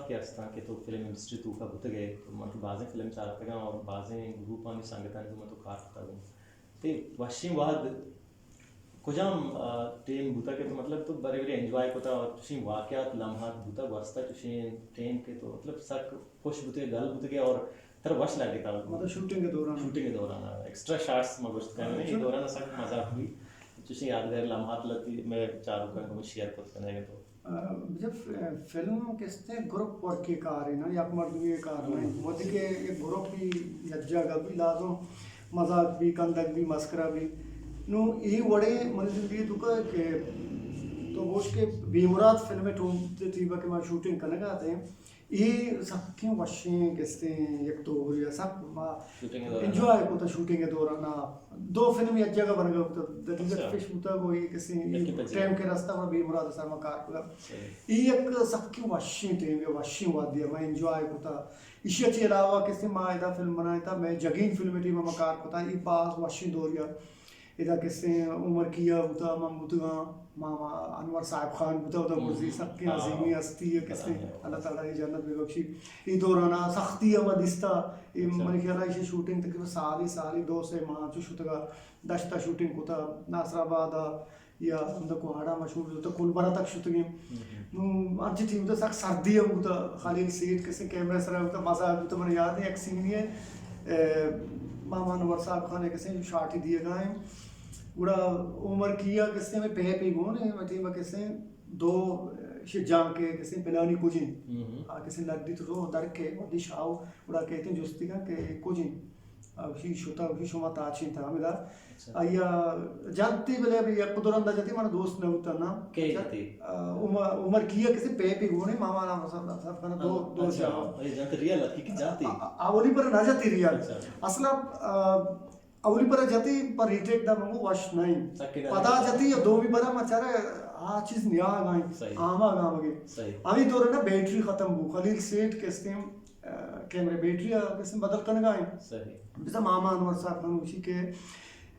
کہ استاں کہ تو فلم انڈسٹری توکا بوتگ ئے، تو من تو بازیں فلم چارتگاں اور بازیں گروپانی سنگتانی گوما تو کار کتگ۔ تئی وشیں وہد کجام، آ، ٹیم بوتا کہ تو مطلب تو برے برے انجوائے کتا اور چشیں واقعات لمحات بوتا گوستا چشیں ٹیم کہ تو مطلب سک خوش بوتے گل بوتے کہ اور ترا وش لگتا؟ مطلب شوٹنگ کے دوران؟ شوٹنگ کے دوران، آ، ایکسٹرا شاٹس ما گوشت کرنے، اچھا۔ یہ دوران سک مزہ بھی چشیں یادگار لمحات لگتی میں چاروں کا ہم شیئر کت کرنے تو۔ آ، جب، آ، فلم کستے گروپ ورک کے کار ہے نا، یک مردمی کے کار نہیں۔ ہم۔ وقتی کہ ایک گروپ بھی یک جگہ بھی لازم مذاق بھی، کندگ بھی، مسکرا بھی۔ نو اے وڑے منی زندگی توکا کہ تو گوش کہ بے مراد فلم ٹوم تیبا کہ ما شوٹنگ کنگا تے۔ اے سکیں وشیں کستے یک دور یا سک ما شوٹنگ دوران۔ انجوائے کو تا شوٹنگ دوران۔ دو فلم یک جگہ بنگا کو تا دلیل اچھا۔ پیش ہوتا کو اے کسے یکی پہ ٹائم کے رستہ اور بے مراد سر ما کار کتا۔ صحیح۔ اے یک سکیں وشیں ٹائم یا وشیں وادی ما انجوائے کو تا۔ ایشی چی علاوہ کسے ما ادا فلم بنائے تا، میں جگین فلم ٹیم ما کار کتا، اے باز وشیں دوریا۔ ادا کسے عمر کیا بوتا، من بوتگاں، ماما انور صاحب خان بوتا، بوتا ہم۔ برزی سکیں ہاں۔ عظیمی ہستی ہے کسے، ہاں۔ اللہ تعالیٰ یہ جنت ببخشی۔ اے دورانا سختی ہم دیستا، اے اچھا۔ منی خیال ہے اسی شوٹنگ تقریباً سالی، سالی دو سے ماہ چو شتگا، دشتا شوٹنگ کتا، ناصر آباد یا ہمدا کوہاڑا ما شوٹ کتا، کولبرا تک شتگیں۔ ہم۔ نو ہرچی ٹیم تو سک سردی ہم بوتا، خلیل سیٹھ کسے کیمرہ سرا بوتا، مزہ بوتا، من یاد ہے یک سین ہے، اے، ماما انور صاحب خان کسے شاٹی دیگا ہیں۔ گڑا عمر کیا کسے میں پے پی گون ہے، میں ٹیم کسے دو، اے، شی جان کے کسے پلانی کجیں۔ ہم۔ آ کسے لڈی تو رو در کے، ودی شاو، گڑا کہتے ہیں جستی کا کہ کجیں۔ آ وشی شتا، وشی شما تاچیں تا ہمدا۔ اچھا۔ آیا جانتی بلے ابھی یک دو رندا جتی، من دوست نہ ہوتا نا۔ کے اچھا۔ جتی؟ آ، عمر، عمر کیا کسے پے پی گونے، ماما نام صاحب، صاحب کنا دو، ہاں، دو اچھا، جانا۔ اے جانتے ریئل اتکی کہ جاتی؟ آ، آ، اولی پر نہ جتی ریئل۔ اچھا۔ اصلا، آ، اولی پر جتی پر ریٹیک دا منگو وش نہیں۔ سکے دا پدا نہیں۔ جتی یا دومی پر ما چارے آ چیز نیا گائیں۔ صحیح۔ آما گا مگے۔ صحیح۔ ہمیں دور نا بیٹری ختم بو، خلیل سیٹھ کستے، آ، کیمرے بیٹری آ کستے بدل کنگا ہیں۔ صحیح۔ بزاں ماما انور صاحب خان گوشی کہ،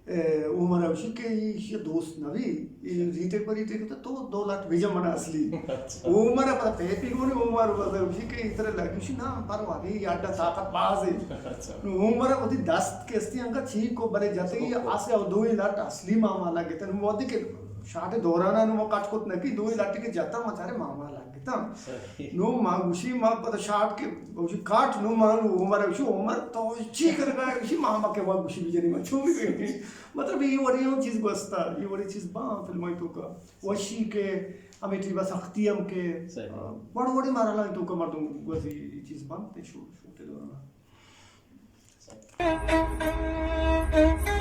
اے، عمر گوشی کہ ایشی دوست نبی، اے ریٹیک پر ریٹیک تو، تو دو لٹ بجم منا اصلی۔ اچھا۔ عمر پتہ پے پی گونی، عمر پتہ گوشی کہ اترے لگی، گوشی نا، پر وادی اڈا طاقت باز ہے۔ اچھا۔ عمر وتی دست کستی انگا چی کو بلے جتے، اوکے۔ آسے او دوئی لٹ اصلی ماما لگتن، وادی کہ شاٹ دورانا نو ما کٹ کت نکی، دوئی لٹ کے جتا ما چارے ماما لگ۔ گتاں۔ صحیح۔ نو ما گوشی، ما پدا شاٹ کے گوشی کاٹ، نو ما نو عمر گوشی، عمر تو چی کرگا؟ گوشی ماما کے وا گوشی بجنی ما چون گئی۔ مطلب یہ وڑی ہم چیز گوستا، یہ وڑی چیز با فلمائی توکا۔ وشی کے ہمیں ٹیبا سختی ہم کے، صحیح۔ آ، وڑ وڑی مارا لائیں توکا مردم گوزی چیز بنتے شو، شو تے دورانا۔